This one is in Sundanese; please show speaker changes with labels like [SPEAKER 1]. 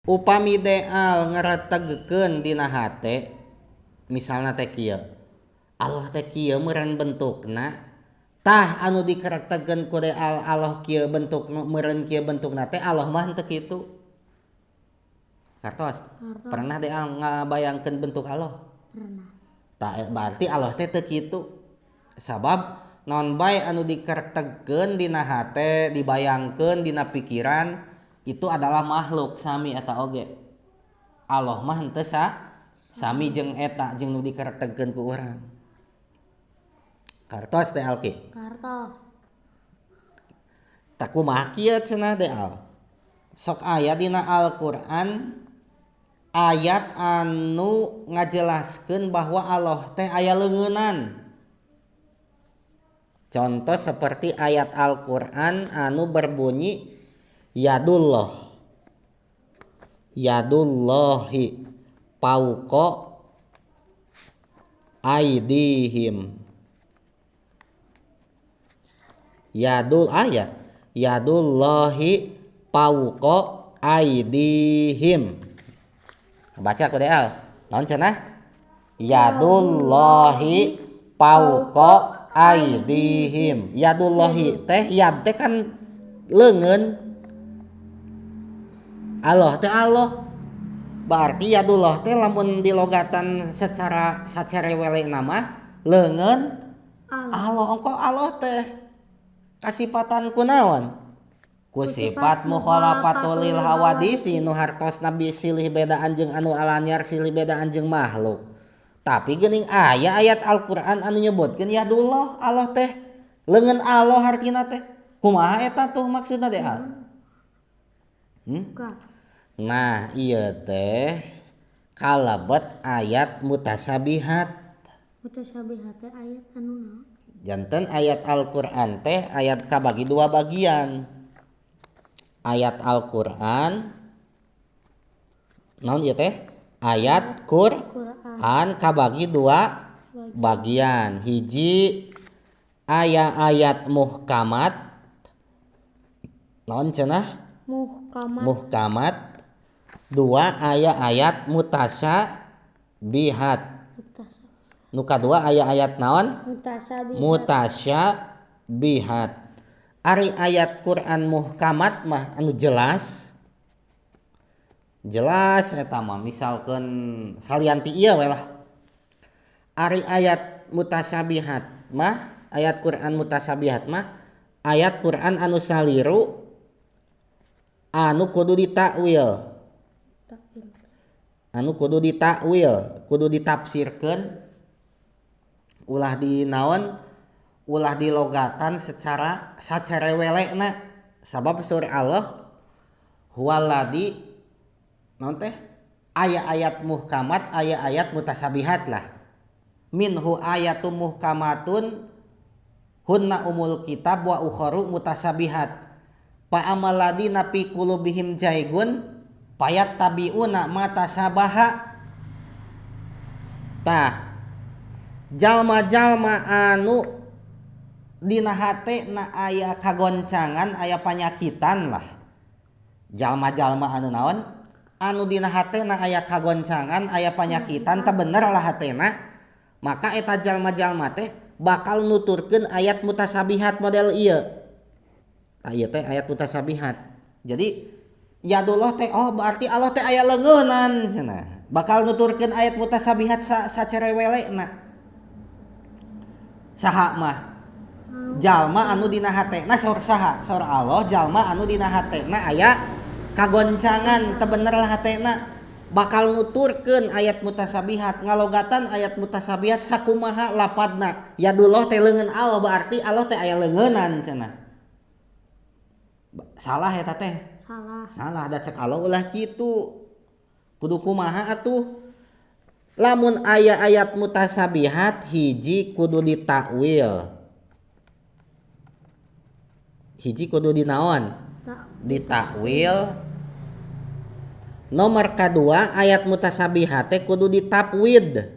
[SPEAKER 1] Upami deal ngaretegkeun dina hate misalna teh kieu, Allah teh kieu meureun bentukna, tah anu dikaretegkeun ku deal Allah kieu bentukna meureun kieu bentukna teh Allah mah henteu kitu. Kartos?
[SPEAKER 2] Kartos.
[SPEAKER 1] Pernah deal ngabayangkeun bentuk Allah?
[SPEAKER 2] Pernah.
[SPEAKER 1] Tah berarti Allah teh teu kitu. Sabab naon bae anu dikaretegkeun dina hate, dibayangkeun dina pikiran itu adalah makhluk sami eta oge. Allah mah henteu sami jeung eta jeung nu dikaretegkeun ku urang. Kartos teh Alki?
[SPEAKER 2] Kartos.
[SPEAKER 1] Tah kumaha kieu cenah teh Al? Sok aya dina Al-Qur'an ayat anu ngajelaskeun bahwa Allah teh aya leungeunan. Contoh seperti ayat Al-Qur'an anu berbunyi yadullah, yadullahi fauqa aidihim. Yadul ayat yadullahi fauqa aidihim. Baca ku deal. Naon cenah? Yadullahi fauqa aidihim. Yadullahi teh yad teh kan leungeun. Allah teh Allah. Berarti yadullah teh lamun dilogatan secara sacerewele nama leungeun Allah. Ongko Allah teh kasipatan kunaon? Ku sifat mukhalafatul lil hawadisi nu hartosna silih bedaan jeung anu alanyar silih bedaan jeung makhluk. Tapi geuning aya ayat Al-Qur'an anu nyebutkeun yadullah Allah teh leungeun Allah hartina teh. Kumaha eta tuh maksudna teh? Nah, ieu teh kalebet ayat mutasabihat.
[SPEAKER 2] Mutasabihat teh ayat anu naon?
[SPEAKER 1] Janten ayat Al-Qur'an teh ayat kabagi dua bagian. Ayat Al-Qur'an naon ieu teh? Ayat Qur'an kabagi dua bagian. Hiji aya ayat muhkamat. Naon cenah?
[SPEAKER 2] Muhkamat.
[SPEAKER 1] Muhkamat. Dua aya ayat mutasyabihat. Nu kadua aya ayat naon?
[SPEAKER 2] Mutasyabihat.
[SPEAKER 1] Mutasyabihat. Ari ayat Quran muhkamat mah anu jelas. Jelas eta mah misalkeun salianti ieu we lah. Ari ayat mutasyabihat mah, ayat Quran mutasyabihat mah ayat Quran anu saliru anu kudu ditakwil. Anu kudu ditakwil, kudu ditafsirkeun, ulah dinaon, ulah dilogatan secara sacerewelena. Sabab surah Allah huwaladzi naon teh aya ayat muhkamat, aya ayat mutasabihat lah. Minhu ayatu muhkamatun hunna umul kitab wa ukharu mutasabihat. Fa amal ladina fi qulubihim jaigun payat tabiuna mata sabaha. Tah jalma-jalma anu dina hate na aya kagoncangan, aya panyakitan lah. Jalma-jalma anu naon? Anu dina hate na aya kagoncangan, aya panyakitan, teh bener lah hatena. Maka eta jalma-jalma teh bakal nuturkeun ayat mutasabihat model ieu. Tah ieu teh ayat mutasabihat. Jadi yadullah teh oh berarti Allah teh aya leungeunan cenah. Bakal nuturkeun ayat mutasabihat sacerewelena. Saha mah? Jalma anu dina hatena saur saha? Saur Allah jalma anu dina hatena aya kagoncangan teu bener lah hatena. Bakal nuturkeun ayat mutasabihat, ngalogatan ayat mutasabihat sakumaha lapadna. Yadullah teh leungeun Allah berarti Allah teh aya leungeunan cenah. Salah eta teh.
[SPEAKER 2] Salah.
[SPEAKER 1] Salah da cek Allah ulah kitu. Kudu kumaha atuh? Lamun aya ayat mutasabihat hiji kudu ditakwil. Hiji kudu dinaon? Ditakwil. Nomor kadua ayat mutasabihat teh kudu ditafwid.